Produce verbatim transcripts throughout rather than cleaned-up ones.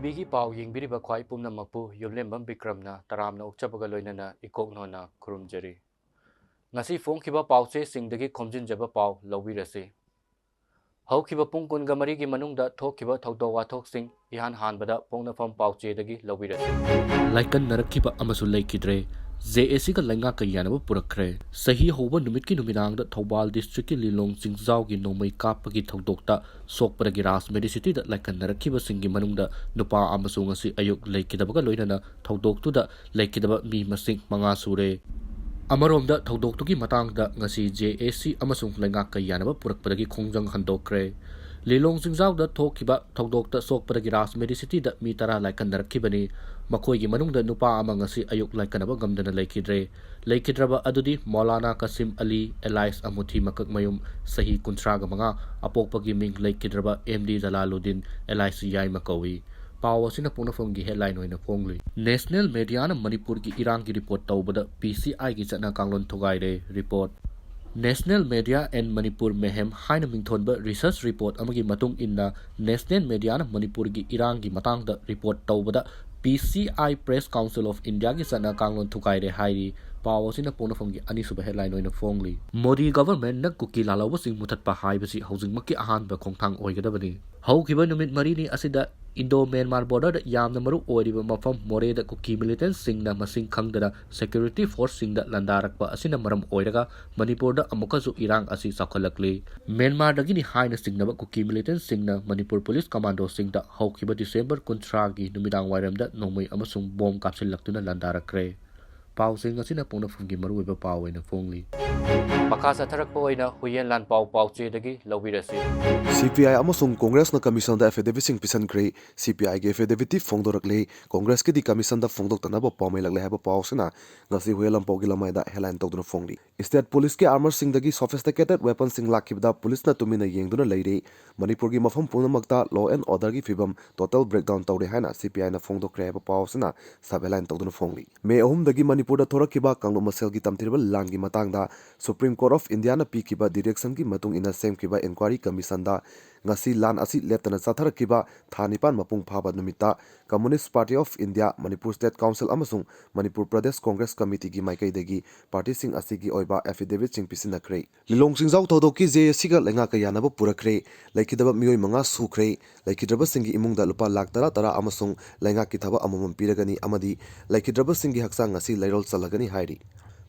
ꯄꯤꯒꯤ ꯄꯥꯎ ꯌꯦꯡꯕꯤꯔꯤꯕ ꯈ꯭ꯋꯥꯏ ꯄꯨꯝꯅꯃꯛꯄꯨ ꯌꯨꯝꯂꯦꯝꯕꯝ ꯕꯤꯀ꯭ꯔꯝꯅ ꯇꯔꯥꯝꯅ ꯑꯣꯛꯆꯕꯒ ꯂꯣꯏꯅꯅ ꯏꯀꯣꯛ ꯅꯣꯟꯅ ꯈꯨꯔꯨꯝꯖꯔꯤ꯫ ꯉꯁꯤ ꯐꯣꯡꯈꯤꯕ ꯄꯥꯎꯆꯦꯁꯤꯡꯗꯒꯤ ꯈꯣꯝꯖꯤꯟꯖꯕ ꯄꯥꯎ ꯂꯧꯕꯤꯔꯁꯤ꯫ ꯍꯧꯈꯤꯕ ꯄꯨꯡ ꯀꯨꯟꯒ ꯃꯔꯤꯒꯤ ꯃꯅꯨꯡꯗ ꯊꯣꯛꯈꯤꯕ ꯊꯧꯗꯣꯛ ꯋꯥꯊꯣꯛꯁꯤꯡ ꯏꯍꯥꯟ ꯍꯥꯟꯕꯗ ꯄꯣꯛꯅꯐꯝ ꯄꯥꯎꯆꯦꯗꯒꯤ ꯂꯧꯕꯤꯔꯁꯤ꯫ ꯂꯥꯏꯀꯟꯅꯔꯛꯈꯤꯕ ꯑꯃꯁꯨ ꯂꯩꯈꯤꯗ꯭ꯔꯦ꯫ ꯖꯦ ꯑꯦ ꯁꯤꯒ ꯂꯩꯉꯥꯛꯀ ꯌꯥꯅꯕ ꯄꯨꯔꯛꯈ꯭ꯔꯦ꯫ ꯆꯍꯤ ꯍꯧꯕ ꯅꯨꯃꯤꯠꯀꯤ ꯅꯨꯃꯤꯗꯥꯡꯗ ꯊꯧꯕꯥꯜ ꯗꯤꯁꯇ꯭ꯔꯤꯛꯀꯤ ꯂꯤꯂꯣꯡ ꯆꯤꯡꯖꯥꯎꯒꯤ ꯅꯣꯡꯃꯩ ꯀꯥꯞꯄꯒꯤ ꯊꯧꯗꯣꯛꯇ ꯁꯣꯛꯄꯗꯒꯤ ꯔꯥꯖ ꯃꯦꯗꯤꯁꯤꯇꯤꯗ ꯂꯥꯏꯀꯟꯅꯔꯛꯈꯤꯕꯁꯤꯡꯒꯤ ꯃꯅꯨꯡꯗ ꯅꯨꯄꯥ ꯑꯃꯁꯨ ꯉꯁꯤ ꯑꯌꯨꯛ ꯂꯩꯈꯤꯗꯕꯒ ꯂꯣꯏꯅꯅ ꯊꯧꯗꯣꯛꯇꯨꯗ ꯂꯩꯈꯤꯗꯕ ꯃꯤ ꯃꯁꯤꯡ ꯃꯉꯥ ꯁꯨꯔꯦ꯫ ꯑꯃꯔꯣꯝꯗ ꯊꯧꯗꯣꯛꯇꯨꯒꯤ ꯃꯇꯥꯡꯗ ꯉꯁꯤ ꯖꯦ ꯑꯦ ꯁꯤ ꯑꯃꯁꯨꯡ ꯂꯩꯉꯥꯛꯀ ꯌꯥꯅꯕ ꯄꯨꯔꯛꯄꯗꯒꯤ ꯈꯣꯡꯖꯪ ꯍꯟꯗꯣꯛꯈ꯭ꯔꯦ꯫ ꯂꯤꯂꯣꯡ ꯆꯤꯡꯖꯥꯎꯗ ꯊꯣꯛꯈꯤꯕ ꯊꯧꯗꯣꯛꯇ ꯁꯣꯛꯄꯗꯒꯤ ꯔꯥꯖ ꯃꯦꯗꯤꯁꯤꯇꯤꯗ ꯃꯤ ꯇꯔꯥ ꯂꯥꯏꯀꯟꯅꯔꯛꯈꯤꯕꯅꯤ꯫ ꯃꯈꯣꯏꯒꯤ ꯃꯅꯨꯡꯗ ꯅꯨꯄꯥ ꯑꯃ ꯉꯁꯤ ꯑꯌꯨꯛ ꯂꯥꯏꯀꯟꯅꯕ ꯉꯝꯗꯅ ꯂꯩꯈꯤꯗ꯭ꯔꯦ꯫ ꯂꯩꯈꯤꯗ꯭ꯔꯕ ꯑꯗꯨꯗꯤ ꯃꯧꯂꯥꯅꯥ ꯀꯥꯁꯤꯝ ꯑꯂꯤ, ꯑꯦꯂꯥꯏꯁ ꯑꯃꯨꯊꯤ ꯃꯀꯛꯃꯌꯨꯝ, ꯆꯍꯤ ꯀꯨꯟꯊ꯭ꯔꯥꯒ ꯃꯉꯥ, ꯑꯄꯣꯛꯄꯒꯤ ꯃꯤꯡ ꯂꯩꯈꯤꯗ꯭ꯔꯕ ꯑꯦꯝ ꯗꯤ ꯖꯂꯥꯂꯨꯗꯤꯟ, ꯑꯦꯂꯥꯏꯁ ꯌꯥꯏꯃ ꯀꯧꯏ꯫ ꯄꯥꯎ ꯑꯁꯤꯅ ꯄꯣꯛꯅꯐꯝꯒꯤ ꯍꯦꯗꯂꯥꯏꯟ ꯑꯣꯏꯅ ꯐꯣꯡꯂꯤ꯫ ꯅꯦꯁꯅꯦꯜ ꯃꯦꯗꯤꯌꯥꯅ ꯃꯅꯤꯄꯨꯔꯒꯤ ꯏꯔꯥꯡꯒꯤ ꯔꯤꯄꯣꯔꯠ ꯇꯧꯕꯗ ꯄꯤ ꯁꯤ ꯑꯥꯏꯒꯤ ꯆꯠꯅ ꯀꯥꯡꯂꯣꯟ ꯊꯨꯒꯥꯏꯔꯦ꯫ Report. National Media and Manipur Mayhem ꯍꯥꯏꯅ ꯃꯤꯡꯊꯣꯟꯕ ꯔꯤꯁꯔꯆ ꯔꯤꯄꯣꯔꯠ ꯑꯃꯒꯤ ꯃꯇꯨꯡ ꯏꯟꯅ, ꯅꯦꯁꯅꯦꯜ ꯃꯦꯗꯤꯌꯥꯅ ꯃꯅꯤꯄꯨꯔꯒꯤ ꯏꯔꯥꯡꯒꯤ ꯃꯇꯥꯡꯗ ꯔꯤꯄꯣꯔꯠ ꯇꯧꯕꯗ ꯄꯤ C I Press Council of Indiaꯒꯤ ꯆꯠꯅ ꯀꯥꯡꯂꯣꯟ ꯊꯨꯒꯥꯏꯔꯦ ꯍꯥꯏꯔꯤ꯫ ꯄꯥꯎ ꯑꯁꯤꯅ ꯄꯣꯛꯅꯐꯝꯒꯤ ꯑꯅꯤꯁꯨꯕ ꯍꯦꯗꯂꯥꯏꯟ ꯑꯣꯏꯅ ꯐꯣꯡꯂꯤ꯫ ꯃꯣꯗꯤ ꯒꯚꯔꯟꯃꯦꯟꯠꯅ ꯀꯨꯀꯤ ꯂꯥꯜꯍꯧꯕꯁꯤꯡ ꯃꯨꯊꯠꯄ ꯍꯥꯏꯕꯁꯤ ꯍꯧꯖꯤꯛꯃꯛꯀꯤ ꯑꯍꯥꯟꯕ ꯈꯣꯡꯊꯥꯡ ꯑꯣꯏꯒꯗꯕꯅꯤ꯫ ꯍꯧꯈꯤꯕ ꯅꯨꯃꯤꯠ ꯃꯔꯤꯅꯤ ꯑꯁꯤꯗ ꯏꯟꯗꯣ ꯃ꯭ꯌꯥꯟꯃꯥꯔ ꯕꯣꯔꯗꯔꯗ ꯌꯥꯝꯅ ꯃꯔꯨ ꯑꯣꯏꯔꯤꯕ ꯃꯐꯝ ꯃꯣꯔꯦꯗ ꯀꯨꯀꯤ ꯃꯤꯂꯤꯇꯦꯟꯠꯁꯤꯡꯅ ꯃꯁꯤꯡ ꯈꯪꯗꯅ ꯁꯦꯀ꯭ꯌꯨꯔꯤꯇꯤ ꯐꯣꯔꯁꯁꯤꯡꯗ ꯂꯥꯟꯗꯥꯔꯛꯄ ꯑꯁꯤꯅ ꯃꯔꯝ ꯑꯣꯏꯔꯒ ꯃꯅꯤꯄꯨꯔꯗ ꯑꯃꯨꯛꯀꯁꯨ ꯏꯔꯥꯡ ꯑꯁꯤ ꯆꯥꯎꯈꯠꯂꯛꯂꯤ꯫ ꯃ꯭ꯌꯥꯟꯃꯥꯔꯗꯒꯤꯅꯤ ꯍꯥꯏꯅ ꯆꯤꯡꯅꯕ ꯀꯨꯀꯤ ꯃꯤꯂꯤꯇꯦꯟꯠꯁꯤꯡꯅ ꯃꯅꯤꯄꯨꯔ ꯄꯨꯂꯤꯁ ꯀꯃꯥꯟꯗꯣꯁꯤꯡꯗ ꯍꯧꯈꯤꯕ ꯗꯤꯁꯦꯝꯕꯔ ꯀꯨꯟꯊ꯭ꯔꯥꯒꯤ ꯅꯨꯃꯤꯗꯥꯡ ꯋꯥꯏꯔꯝꯗ ꯅꯣꯡꯃꯩ ꯑꯃꯁꯨꯡ ꯕꯣꯝ ꯀꯥꯞꯁꯤꯜꯂꯛꯇꯨꯅ ꯂꯥꯟꯗꯥꯔꯛꯈ꯭ꯔꯦ꯫ ꯄꯥꯎꯁꯤꯡ ꯑꯁꯤꯅ ꯄꯣꯛꯅꯐꯝꯒꯤ ꯃꯔꯨꯑꯣꯏꯕ ꯄꯥꯎ ꯑꯣꯏꯅ ꯐꯣꯡꯂꯤ꯫ ꯃꯈꯥ ꯆꯠꯊꯔꯛꯄ ꯑꯣꯏꯅ ꯍꯨꯏꯌꯦꯟ ꯂꯥꯟꯄꯥꯎ ꯄꯥꯎꯆꯦꯗꯒꯤ ꯂꯧꯕꯤꯔꯁꯤ꯫ ꯁꯤ ꯄꯤ ꯑꯥꯏ ꯑꯃꯁꯨꯡ ꯀꯣꯡꯒ꯭ꯔꯦꯁꯅ ꯀꯃꯤꯁꯟꯗ ꯑꯦꯐꯤꯗꯦꯕꯤꯠꯁꯤꯡ ꯄꯤꯁꯤꯟꯈ꯭ꯔꯦ꯫ ꯁꯤ ꯄꯤ ꯑꯥꯏꯒꯤ ꯑꯦꯐꯤꯗꯦꯕꯤꯠꯇꯤ ꯐꯣꯡꯗꯣꯔꯛꯂꯦ꯫ ꯀꯣꯡꯒ꯭ꯔꯦꯁꯀꯤꯗꯤ ꯀꯃꯤꯁꯟꯗ ꯐꯣꯡꯗꯣꯛꯇꯅꯕ ꯄꯥꯎꯃꯩ ꯂꯥꯛꯂꯦ ꯍꯥꯏꯕ ꯄꯥꯎ ꯑꯁꯤꯅ ꯉꯁꯤ ꯍꯨꯏꯌꯦꯟ ꯂꯥꯟꯄꯥꯎꯒꯤ ꯂꯃꯥꯏꯗ ꯍꯦꯗꯂꯥꯏꯟ ꯇꯧꯗꯨꯅ ꯐꯣꯡꯂꯤ꯫ ꯁ꯭ꯇꯦꯠ ꯄꯨꯂꯤꯁꯀꯤ ꯑꯥꯔꯃꯔꯁꯤꯡꯗꯒꯤ ꯁꯣꯐꯤꯁꯇꯤꯀꯦꯇꯦꯗ ꯋꯦꯄꯟꯁꯤꯡ ꯂꯥꯛꯈꯤꯕꯗ ꯄꯨꯂꯤꯁꯅ ꯇꯨꯃꯤꯟꯅ ꯌꯦꯡꯗꯨꯅ ꯂꯩꯔꯦ꯫ ꯃꯅꯤꯄꯨꯔꯒꯤ ꯃꯐꯝ ꯄꯨꯝꯅꯃꯛꯇ law and orderꯒꯤ ꯐꯤꯕꯝ total breakdown ꯇꯧꯔꯦ ꯍꯥꯏꯅ ꯁꯤ ꯄꯤ ꯑꯥꯏꯅ ꯐꯣꯡꯗꯣꯛꯈ꯭ꯔꯦ ꯍꯥꯏꯕ ꯄꯥꯎ ꯑꯁꯤꯅ ꯁꯕ ꯍꯦꯗꯂꯥꯏꯟ ꯇꯧꯗꯨꯅ ꯐꯣꯡꯂꯤ꯫ ꯃꯦ ꯑꯍꯨꯝꯗꯒꯤ ꯃꯅꯤꯄꯨꯔ ꯃꯅꯤꯄꯨꯔꯗ ꯊꯣꯔꯛꯈꯤꯕ ꯀꯥꯡꯂꯨꯞ ꯃꯁꯦꯜꯒꯤ ꯇꯝꯊꯤꯔꯕ ꯂꯥꯟꯒꯤ ꯃꯇꯥꯡꯗ Supreme Court of Indiaꯅ ꯄꯤꯈꯤꯕ directionꯒꯤ ꯃꯇꯨꯡ ꯏꯟꯅ ꯁꯦꯝꯈꯤꯕ inquiry commissionꯗ ꯉꯁꯤ ꯂꯥꯟ ꯑꯁꯤ ꯂꯦꯞꯇꯅ ꯆꯠꯊꯔꯛꯈꯤꯕ ꯊꯥ ꯅꯤꯄꯥꯟ ꯃꯄꯨꯡ ꯐꯥꯕ ꯅꯨꯃꯤꯠꯇ Communist Party of India, Manipur State Council ꯑꯃꯁꯨꯡ Manipur Pradesh Congress Committeeꯒꯤ ꯃꯥꯏꯀꯩꯗꯒꯤ partyꯁꯤꯡ ꯑꯁꯤꯒꯤ ꯑꯣꯏꯕ affidavitꯁꯤꯡ ꯄꯤꯁꯤꯟꯅꯈ꯭ꯔꯦ꯫ ꯂꯤꯂꯣꯡ ꯆꯤꯡꯖꯥꯎ ꯊꯧꯗꯣꯛꯀꯤ JACꯒ ꯂꯩꯉꯥꯛꯀ ꯌꯥꯅꯕ ꯄꯨꯔꯛꯈ꯭ꯔꯦ꯫ ꯂꯩꯈꯤꯗꯕ ꯃꯤꯑꯣꯏ ꯃꯉꯥ ꯁꯨꯈ꯭ꯔꯦ꯫ ꯂꯩꯈꯤꯗ꯭ꯔꯕꯁꯤꯡꯒꯤ ꯏꯃꯨꯡꯗ ꯂꯨꯄꯥ ꯂꯥꯈ ꯇꯔꯥ ꯇꯔꯥ ꯑꯃꯁꯨꯡ ꯂꯩꯉꯥꯛꯀꯤ ꯊꯕꯛ ꯑꯃꯃꯝ ꯄꯤꯔꯒꯅꯤ ꯑꯃꯗꯤ ꯂꯩꯈꯤꯗ꯭ꯔꯕꯁꯤꯡꯒꯤ ꯍꯛꯆꯥꯡ ꯉꯁꯤ ꯂꯩꯔꯣꯜ ꯆꯜꯂꯒꯅꯤ ꯍꯥꯏꯔꯤ꯫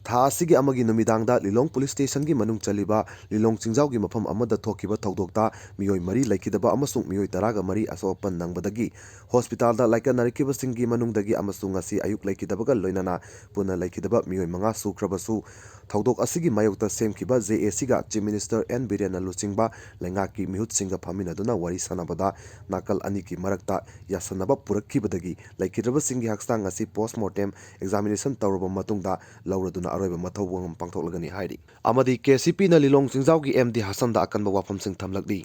ꯊꯥ ꯑꯁꯤꯒꯤ ꯑꯃꯒꯤ ꯅꯨꯃꯤꯗꯥꯡꯗ ꯂꯤꯂꯣꯡ police stationꯒꯤ ꯃꯅꯨꯡ ꯆꯜꯂꯤꯕ ꯂꯤꯂꯣꯡ ꯆꯤꯡꯖꯥꯎꯒꯤ ꯃꯐꯝ ꯑꯃꯗ ꯊꯣꯛꯈꯤꯕ ꯊꯧꯗꯣꯛꯇ ꯃꯤꯑꯣꯏ ꯃꯔꯤ ꯂꯩꯈꯤꯗꯕ ꯑꯃꯁꯨꯡ ꯃꯤꯑꯣꯏ ꯇꯔꯥꯒ ꯃꯔꯤ ꯑꯁꯣꯛ ꯑꯄꯟ ꯅꯪꯕꯗꯒꯤ hospitalꯗ ꯂꯥꯏꯀꯠꯅꯔꯛꯈꯤꯕꯁꯤꯡꯒꯤ ꯃꯅꯨꯡꯗꯒꯤ ꯑꯃꯁꯨꯡ ꯉꯁꯤ ꯑꯌꯨꯛ ꯂꯩꯈꯤꯗꯕꯒ ꯂꯣꯏꯅꯅ ꯄꯨꯟꯅ ꯂꯩꯈꯤꯗꯕ ꯃꯤꯑꯣꯏ ꯃꯉꯥ ꯁꯨꯈ꯭ꯔꯕꯁꯨ, ꯊꯧꯗꯣꯛ ꯑꯁꯤꯒꯤ ꯃꯥꯌꯣꯛꯇ ꯁꯦꯝꯈꯤꯕ JACꯒ Chief Minister N ꯕꯤꯔꯦꯟꯅ ꯂꯨꯆꯤꯡꯕ ꯂꯩꯉꯥꯛꯀꯤ ꯃꯤꯍꯨꯠꯁꯤꯡꯒ ꯐꯝꯃꯤꯟꯅꯗꯨꯅ ꯋꯥꯔꯤ ꯁꯥꯟꯅꯕꯗ ꯅꯥꯀꯜ ꯑꯅꯤꯒꯤ ꯃꯔꯛꯇ ꯌꯥꯁꯟꯅꯕ ꯄꯨꯔꯛꯈꯤꯕꯗꯒꯤ ꯂꯩꯈꯤꯗ꯭ꯔꯕꯁꯤꯡꯒꯤ ꯍꯛꯆꯥꯡ ꯑꯁꯤ post mortem examination ꯇꯧꯔꯕ ꯃꯇꯨꯡꯗ ꯂꯧꯔꯗꯨꯅ ꯑꯔꯣꯏꯕ ꯃꯊꯧ ꯃꯉꯝ ꯄꯥꯡꯊꯣꯛꯂꯒꯅꯤ ꯍꯥꯏꯔꯤ꯫ ꯑꯃꯗꯤ KCPꯅ ꯂꯤꯂꯣꯡ ꯆꯤꯡꯖꯥꯎꯒꯤ MD ꯍꯁꯟꯗ ꯑꯀꯟꯕ ꯋꯥꯐꯝꯁꯤꯡ ꯊꯝꯂꯛꯂꯤ꯫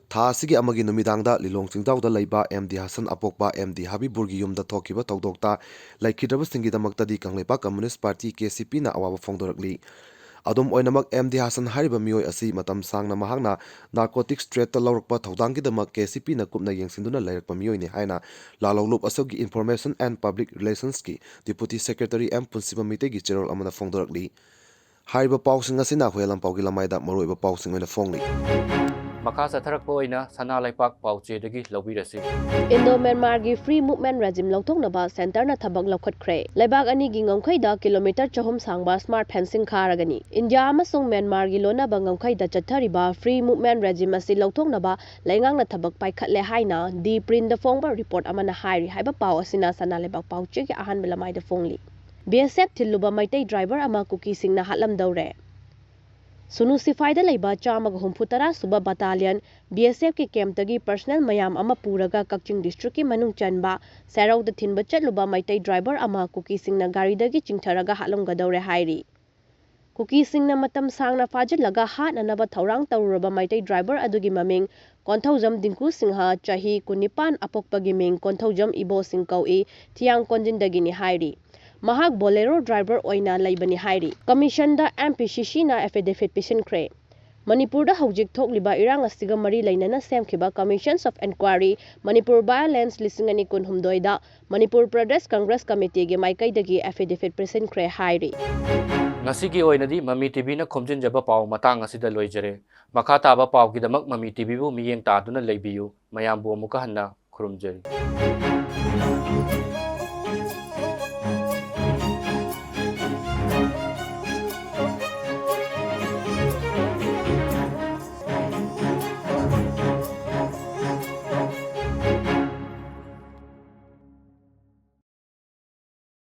ꯊꯥ ꯑꯁꯤꯒꯤ ꯑꯃꯒꯤ ꯅꯨꯃꯤꯗꯥꯡꯗ ꯂꯤꯂꯣꯡ ꯆꯤꯡꯖꯥꯎꯗ ꯂꯩꯕ MD ꯍꯁꯟ ꯑꯄꯣꯛꯄ MD ꯍꯕꯤꯕꯨꯔꯒꯤ ꯌꯨꯝꯗ ꯊꯣꯛꯈꯤꯕ ꯊꯧꯗꯣꯛꯇ ꯂꯩꯈꯤꯗ꯭ꯔꯕꯁꯤꯡꯒꯤꯗꯃꯛꯇꯗꯤ ꯀꯪꯂꯩꯄꯥꯛ Communist Party, KCPꯅ ꯑꯋꯥꯕ ꯐꯣꯡꯗꯣꯔꯛꯂꯤ꯫ ꯑꯗꯨꯝ ꯑꯣꯏꯅꯃꯛ, MD ꯍꯁꯟ ꯍꯥꯏꯔꯤꯕ ꯃꯤꯑꯣꯏ ꯑꯁꯤ ꯃꯇꯝ ꯁꯥꯡꯅ ꯃꯍꯥꯛꯅ narcotics tradeꯇ ꯂꯧꯔꯛꯄ ꯊꯧꯗꯥꯡꯒꯤꯗꯃꯛ KCPꯅ ꯀꯨꯞꯅ ꯌꯦꯡꯁꯤꯟꯗꯨꯅ ꯂꯩꯔꯛꯄ ꯃꯤꯑꯣꯏꯅꯤ ꯍꯥꯏꯅ ꯂꯥꯂꯣꯡ ꯂꯨꯞ ꯑꯁꯣꯛꯒꯤ Information and Public Relationsꯀꯤ Deputy Secretary M ꯄꯨꯟꯁꯤꯕ ꯃꯤꯇꯩꯒꯤ ꯆꯦꯔꯣꯜ ꯑꯃꯅ ꯐꯣꯡꯗꯣꯔꯛꯂꯤ꯫ ꯍꯥꯏꯔꯤꯕ ꯄꯥꯎꯁꯤꯡ ꯑꯁꯤꯅ ꯍꯨꯏꯌꯥꯂꯝꯄꯥꯎꯒꯤ ꯂꯃꯥꯏꯗ ꯃꯔꯨꯑꯣꯏꯕ ꯄꯥꯎꯁꯤꯡ ꯑꯣꯏꯅ ꯐꯣꯡꯂꯤ꯫ ꯃꯈꯥ ꯆꯠꯊꯔꯛꯄ ꯑꯣꯏꯅ ꯁꯅꯥ ꯂꯩꯄꯥꯛ ꯄꯥꯎꯆꯦꯗꯒꯤ ꯂꯧꯕꯤꯔꯁꯤ꯫ Indo-Myanmarꯒꯤ free movement regime ꯂꯧꯊꯣꯛꯅꯕ centreꯅ ꯊꯕꯛ ꯂꯧꯈꯠꯈ꯭ꯔꯦ꯫ ꯂꯩꯕꯥꯛ ꯑꯅꯤꯒꯤ ꯉꯝꯈꯩꯗ kilometre ꯆꯍꯨꯝ ꯁꯥꯡꯕ smart fencing ꯈꯥꯔꯒꯅꯤ꯫ ꯏꯟꯗꯤꯌꯥ ꯑꯃꯁꯨꯡ ꯃ꯭ꯌꯥꯟꯃꯥꯔꯒꯤ ꯂꯣꯟꯅꯕ ꯉꯝꯈꯩꯗ ꯆꯠꯊꯔꯤꯕ free movement regime ꯑꯁꯤ ꯂꯧꯊꯣꯛꯅꯕ ꯂꯩꯉꯥꯛꯅ ꯊꯕꯛ ꯄꯥꯏꯈꯠꯂꯦ ꯍꯥꯏꯅ The Printꯗ ꯐꯣꯡꯕ report ꯑꯃꯅ ꯍꯥꯏꯔꯤ ꯍꯥꯏꯕ ꯄꯥꯎ ꯑꯁꯤꯅ ꯁꯅꯥ ꯂꯩꯕꯥꯛ ꯄꯥꯎꯆꯦꯒꯤ ꯑꯍꯥꯟꯕ ꯂꯃꯥꯏꯗ ꯐꯣꯡꯂꯤ꯫ BSF ꯊꯤꯜꯂꯨꯕ ꯃꯩꯇꯩ driver ꯑꯃ ꯀꯨꯀꯤꯁꯤꯡꯅ ꯍꯥꯠꯂꯝꯗꯧꯔꯦ꯫ ꯁꯨꯅꯨ ꯁꯤꯐꯥꯏꯗ ꯂꯩꯕ ꯆꯥꯝꯃꯒ ꯍꯨꯝꯐꯨ ꯇꯔꯥ ꯁꯨꯕ battalion BSFꯀꯤ campꯇꯒꯤ personnel ꯃꯌꯥꯝ ꯑꯃ ꯄꯨꯔꯒ ꯀꯛꯆꯤꯡ districtꯀꯤ ꯃꯅꯨꯡ ꯆꯟꯕ ꯁꯦꯔꯧꯗ ꯊꯤꯟꯕ ꯆꯠꯂꯨꯕ ꯃꯩꯇꯩ driver ꯑꯃ ꯀꯨꯀꯤꯁꯤꯡꯅ ꯒꯥꯔꯤꯗꯒꯤ ꯆꯤꯡꯊꯔꯒ ꯍꯥꯠꯂꯝꯒꯗꯧꯔꯦ ꯍꯥꯏꯔꯤ꯫ ꯀꯨꯀꯤꯁꯤꯡꯅ ꯃꯇꯝ ꯁꯥꯡꯅ ꯐꯥꯖꯤꯜꯂꯒ ꯍꯥꯠꯅꯅꯕ ꯊꯧꯔꯥꯡ ꯇꯧꯔꯨꯔꯕ ꯃꯩꯇꯩ driver ꯑꯗꯨꯒꯤ ꯃꯃꯤꯡ ꯀꯣꯟꯊꯧꯖꯝ ꯗꯤꯡꯀꯨ ꯁꯤꯡꯍ, ꯆꯍꯤ ꯀꯨꯟꯅꯤꯄꯥꯟ, ꯑꯄꯣꯛꯄꯒꯤ ꯃꯤꯡ ꯀꯣꯟꯊꯧꯖꯝ ꯏꯕꯣ ꯁꯤꯡ ꯀꯧꯏ, ꯊꯤꯌꯥꯡ ꯀꯣꯟꯖꯤꯟꯗꯒꯤꯅꯤ ꯍꯥꯏꯔꯤ꯫ ꯃꯍꯥꯛ Bolero driver ꯑꯣꯏꯅ ꯂꯩꯕꯅꯤ ꯍꯥꯏꯔꯤ꯫ Commission ꯗ M P C C ꯅ affidavit ꯄꯤꯁꯤꯟꯈ꯭ꯔꯦ꯫ ꯃꯅꯤꯄꯨꯔꯗ ꯍꯧꯖꯤꯛ ꯊꯣꯛꯂꯤꯕ ꯏꯔꯥꯡ ꯑꯁꯤꯒ ꯃꯔꯤ ꯂꯩꯅꯅ ꯁꯦꯝꯈꯤꯕ Commissions of Inquiry Manipur violence ꯂꯤꯁꯤꯡ ꯑꯅꯤ ꯀꯨꯟꯍꯨꯝꯗꯣꯏꯗ ꯃꯅꯤꯄꯨꯔ ꯄ꯭ꯔꯗꯦꯁ ꯀꯪꯒ꯭ꯔꯦꯁ ꯀꯃꯤꯇꯤꯒꯤ ꯃꯥꯏꯀꯩꯗꯒꯤ affidavit ꯄꯤꯁꯤꯟꯈ꯭ꯔꯦ ꯍꯥꯏꯔꯤ꯫ ꯉꯁꯤꯒꯤ ꯑꯣꯏꯅꯗꯤ ꯃꯃꯤ ꯇꯤꯚꯤꯅ ꯈꯣꯝꯖꯤꯟꯖꯕ ꯄꯥꯎ ꯃꯇꯥꯡ ꯑꯁꯤꯗ ꯂꯣꯏꯖꯔꯦ꯫ ꯃꯈꯥ ꯇꯥꯕ ꯄꯥꯎꯒꯤꯗꯃꯛ ꯃꯃꯤ ꯇꯤꯚꯤꯕꯨ ꯃꯤꯠꯌꯦꯡ ꯇꯥꯗꯨꯅ ꯂꯩꯕꯤꯌꯨ꯫ ꯃꯌꯥꯝꯕꯨ ꯑꯃꯨꯛꯀ ꯍꯟꯅ ꯈꯨꯔꯨꯝꯖꯔꯤ꯫